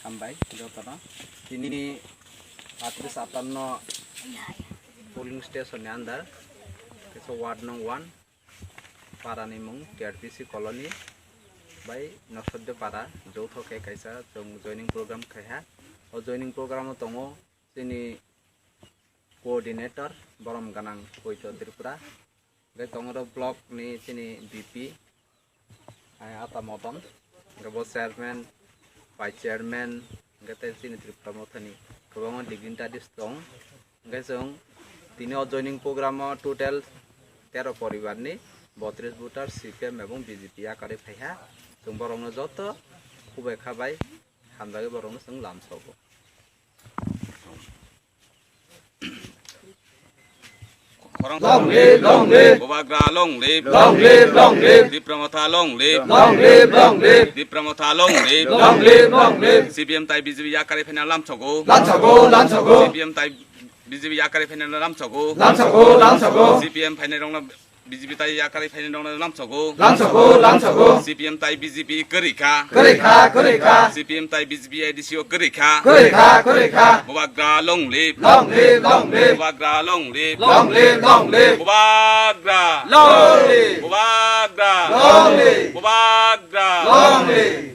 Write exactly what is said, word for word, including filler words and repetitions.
Hambai jotono. Tini atris atanno polling station ni under, kisa ward nong one, para ni mung T R P C colony bai Nosodde para, joto khe kaisa chwng joining program khai ha. O joining program o tongo chini coordinator Borom Ganang Poito Tripura, hwnkhe tongo block ni chini B P, ai, Ata Modon, hwnkhe bo chairman, vice chairman, hwnkhe tei chini Tripura Mothani kwbangma dignitaries tong. Hwnkhe chwng tini o joining program o total tero poribar ni botris voter C P M ebong B J P yakarwi phaiha. Chwng borokno joto khubui kha bai hamjagwi borokno chwng lamsogo. Long live, long live. Bubagra long live. Long live, long live. Tipra Motha long live. Long live, long live. Tipra Motha long live. Long live, long live. C P M tai B J P yakarwi phaina lamsogo. Lamsogo, lamsogo. C P M tai B J P yakarwi phaina lamsogo. Lamsogo, lamsogo. C P M phainai rokno B J P tai yakarwi phainai rokno lamsogo. Lamsogo, lamsogo. C P M tai B J P kwrwi kha. Kwrwi kha, kwrwi kha. C P M tai B J P A D C o kwrwi kha. Kwrwi kha, kwrwi kha. Bubagra long live. Long live, long live. Bubagra long live. Long live, long live. Bubagra. Long live. Bubagra. Long live. Bubagra. Long live.